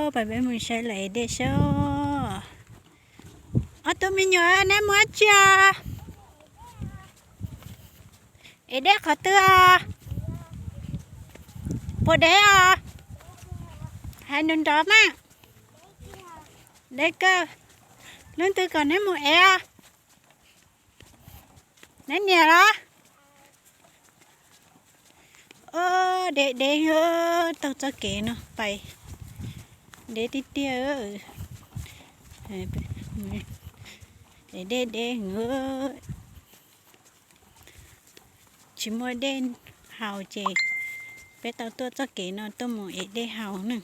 Peb mus saib lawv ev dej saib. Ob tug me nyuam, neb mus dab tsi os? Ev dej qhov twg os? Puas deb os? Hais nrov nrov mas. Deb kawg. Leej twg kom neb mus ev os? Neb niam los? Deb deb, taug txoj kev no pais deb tiag tiag. Deb deb, tsis muaj dej haus ces peb tau tuaj txoj kev no tuaj mus ev dej haus na.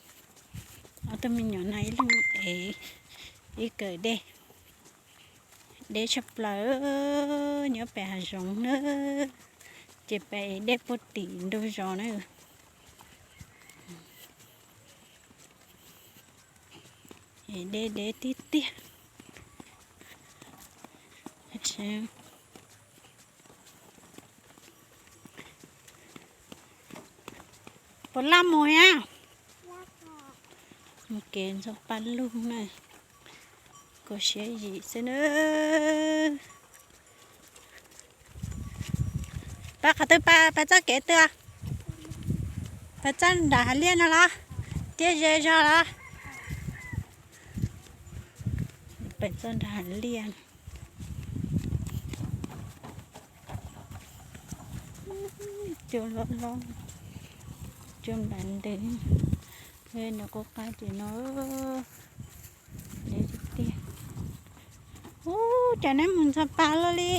Ob tug me nyuam no ib leeg ev ib kawm dej. Deb tshaj plaws, nyob pem hav zoov na, ces pem ev dej puag tim ntug zos na. Ev deb deb tiag tiag. Puas laj mus thiab? Mus kev ntxhua pa lug na, kho siab zim xwb na. Pab qhov twg, pab txoj kev twg? Pab txoj nram hav liaj no los? Tiaj ze zog los? Pab txoj nram hav liaj. Cua loj loj, cua npam ntws, nws qub qab ces no deb tiag tiag. Ub, cas neb mus ntxhua pa luaj li.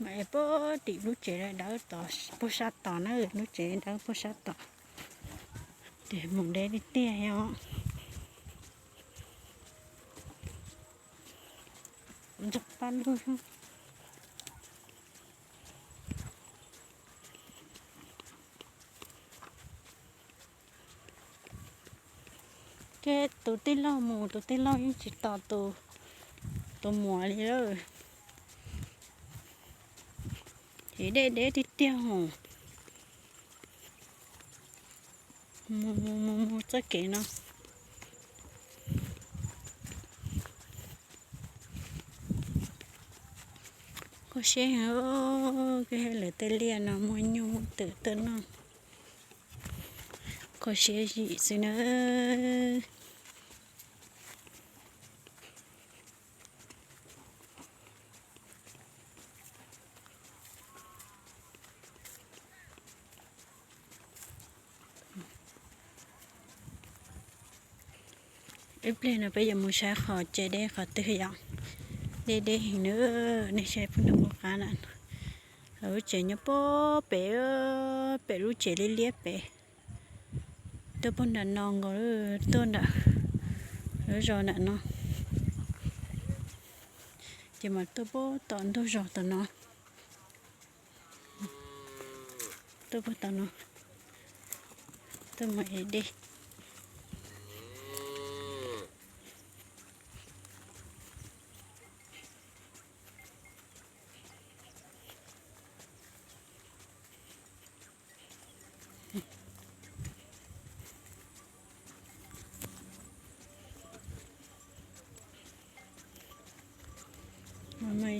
Mas puag tim lub tsev dawb puag sab tod na, lub tsev dawb puag sab tod. Ces mus deb tiag tiag os. Ntxhua pa lug. Ces tus tij laug mus, tus tij laug yeej tsis tos tus, tus muam li lawm. Ces deb deb tiag tiag hos. Mus mus mus mus txoj kev no. Kho siab heev, lawv tej liaj no muaj nyuj muaj twm tuaj noj. Kho siab zim xwb na. Ib pliag no peb yuav mus saib qhov tsev deb qhov twg yom. Deb deb heev na, nej saib puag nram qab na. Lub tsev nyob puag pem, pem lub tsev liab liab pem. Tuaj puag nram no nkaus, tuaj nram lub zos nram no, ces mas tuaj puag tom ntug zos tom no. Tuaj puag tom no, tuaj mus ev dej.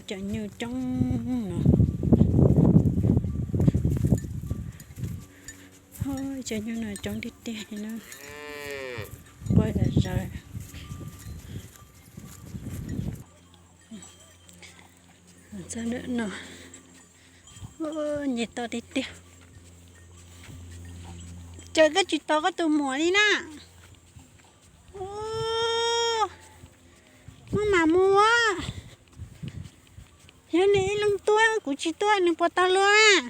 Cov nyuj coob no. Cov nyuj no coob tiag tiag li na. Quaj zom zaws. Txog ntawm no, nce toj tiag tiag. Cas koj tsis tos koj tus muam li na? Mus mas mus. Yog nws ib leeg tuaj, kuv tsis tuaj nws puas tau luag?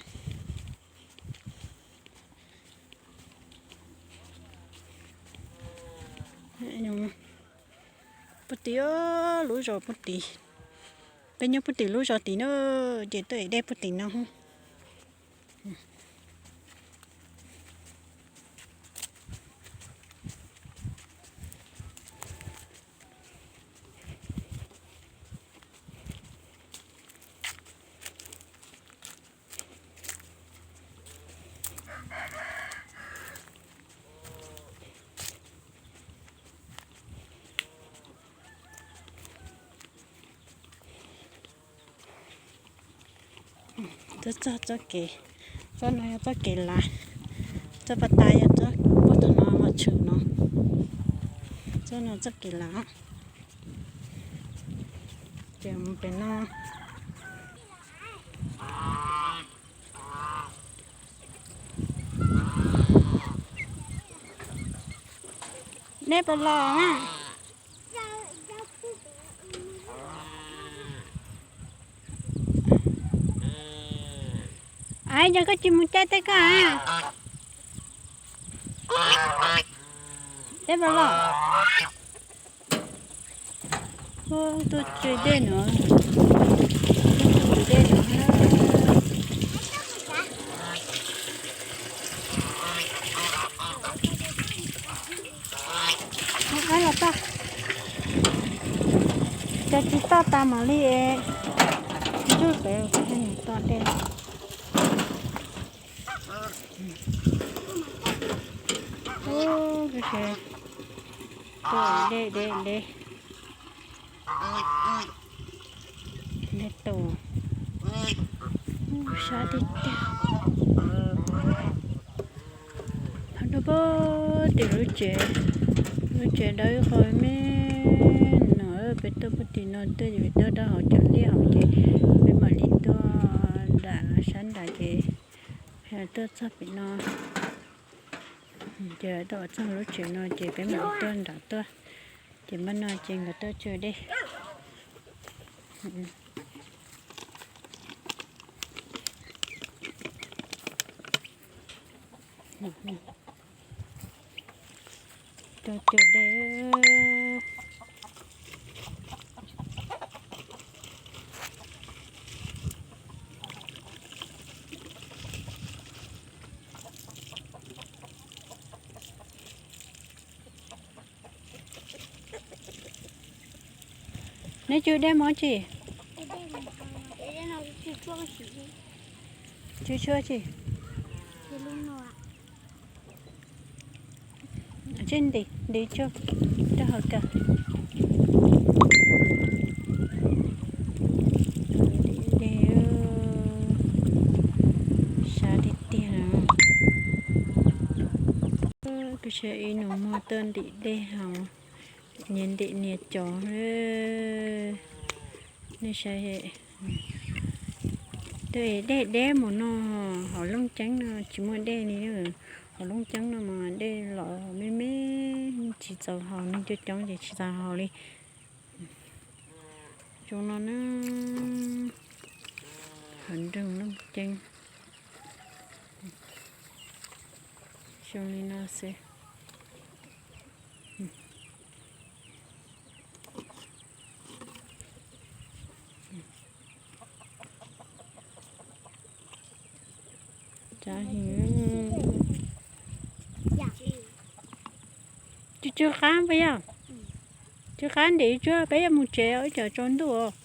Puag tim lub zos puag tim, peb nyob puag tim lub zos tim na, ces tuaj ev dej puag tim no. Tuaj txog txoj kev, txoj no yog txoj kev lav, txoj pas tas yog txoj puag thaum no los tshwm no, txoj no txoj kev lav. Ces mus pem no. Dej puas los na? Ai, yog koj tsis mus caij tej koj a. Dej puas los? Tuaj tsw dej no, tuaj tsw dej no. Los txog, cov tsis toj tas mam li es, ntuj pem kuv thiaj mus toj dej. Ub, dej deb deb. Dej tus, sab tiag tiag. Ho rau pem tim lub tsev, lub tsev dawb ib qho me no, peb tuaj pem tim no tuaj ces peb tuaj rau hauv cov liaj hauv ces peb mam li tuaj nram sab nrad ces tuaj txog pem no. Ces tuaj txog lub tsev no ces peb mam li tuaj nram tuaj. Ces npaj no ces nkawd tuaj tsw dej. Tuaj tsw dej. Neb tsw dej mov tsis? Tsw tshuaj tsis? Tsw ntim, ntim tshuaj rau hauv kawm. Dej, sab tiag tiag. Kuv saib ib nus muag tuaj ntim dej haus, nias ntim nias cov. Nej saib, tuaj es dej deb mus no, hauv Looj Ceeb no tsis muaj dej li. Hauv Looj Ceeb no mas dej los me me, tsis txaus haus, neeg coob coob ces tsis txaus haus li. Zoo no na, hauv nroog Looj Ceeb, zoo li no xwb. Tsw tsw qab puas yog? Tsw qab ntim tshuaj peb yuav mus tsev, ib tsam tsaus ntuj os.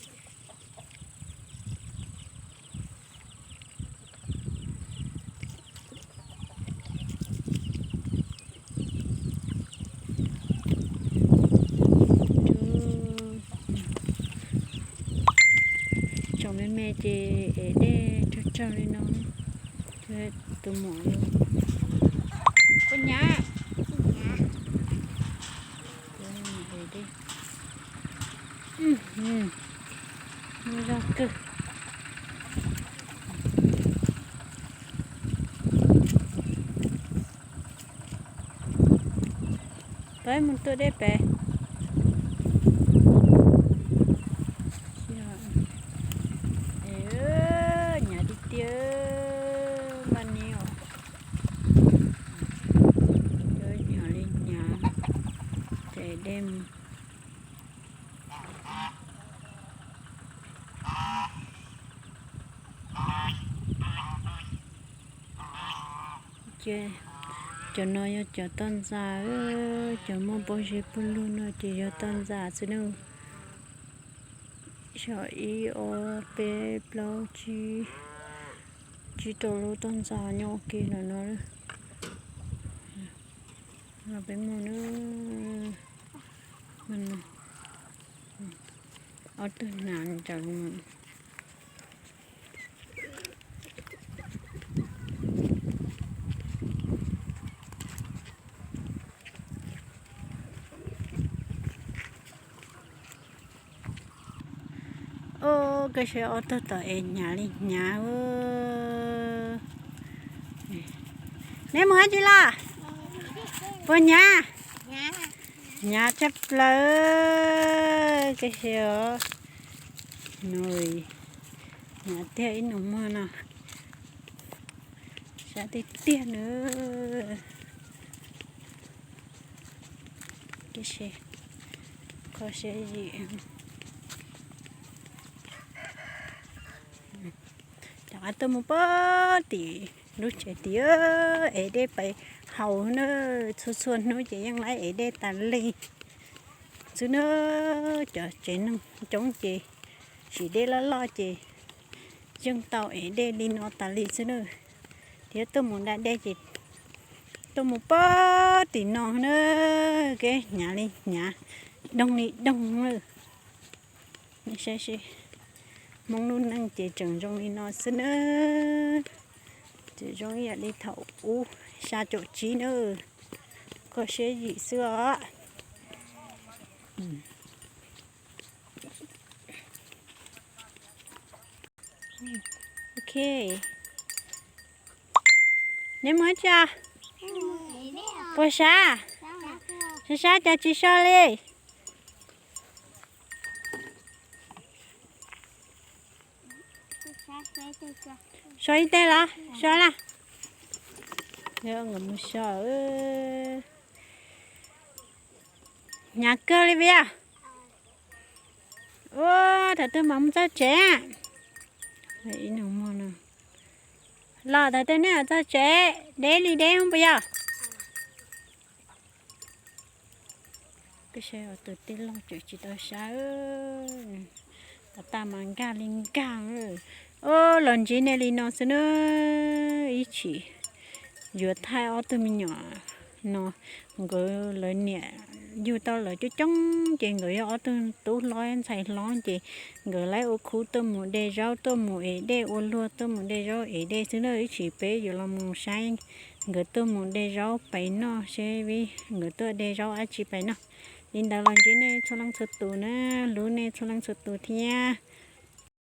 Tsaus me me ces ev dej tsawg tsawg li no. Tus muam, koj nyab, muaj zog kawg. Peb mus tuaj dej pem. Hnyav tiag tiag, npaj ni os. Hnyav li hnyav, ces dej mus. Ces cov no yog cov toj ntxas, cov muaj pob zeb pug lug no ces yog toj ntxas xwb na. Xyov ib ob peb plaub tsib, tsib rau lub toj ntxas nyob ua ke no no. Los peb mus na. Ob tug hnav ncaws. Ub, koj saib ob tug tom ev hnyav li hnyav. Neb mus dab tsi los? Puas hnyav? Hnyav tshaj plaws. Koj saib os. Hnyav tiag ib nus muag no. Sab tiag tiag na. Koj saib, koj saib zim. Cov tuaj mus pog tim lub tsev tid ev dej pais haus na. Txhua txhua hnub ces yeej laib ev dej tas li xwb na. Cov tsev neeg coob ces sim dej loj loj ces yeej tau ev dej li no tas li xwb na. Thiab tuaj mus da dej ces tuaj mus pog tim no na. Kev hnyav li hnyav, doog li doog na. Nej saib seb, Hmoob lub neej ces tseem zoo li no xwb na. Tseem zoo ib yam li thaum ub xya caum tsib na. Koj saib zim xwb os. Ok. Neb mus dab tsi? Puas sab? Sab sab cas tsis so li. So ib teg los so na. Mus so. Hnyav kawg li puas yog? Ua, thaum twg mam mus txog tsev? Los thaum twg nej mam txog tsev? Deb li deb puas yog? Koj saib tus tij laug tseem tsis tau sab. Tab tom mas nkag li nkag. Ub, los ntsib nej li no xwb na. Ib chim yuav thaij ob tug me nyuam no, nkawd lawv niam yug tau lawv coob coob ces nkawd yog ob tug tub hlob ntxhais hlob ces nkawd laib ua khub tuaj mus de zaub, tuaj mus ev dej, ua luag tuaj mus de zaub ev dej xwb na. Ib chim peb yuav los mus saib nkawd tuaj mus de zaub pais noj seb nkawd tuaj de zaub dab tsi pais noj. Li ntawd los ntsib nej txhua leej txhua tus na, hlub nej txhua leej txhua tus thiab.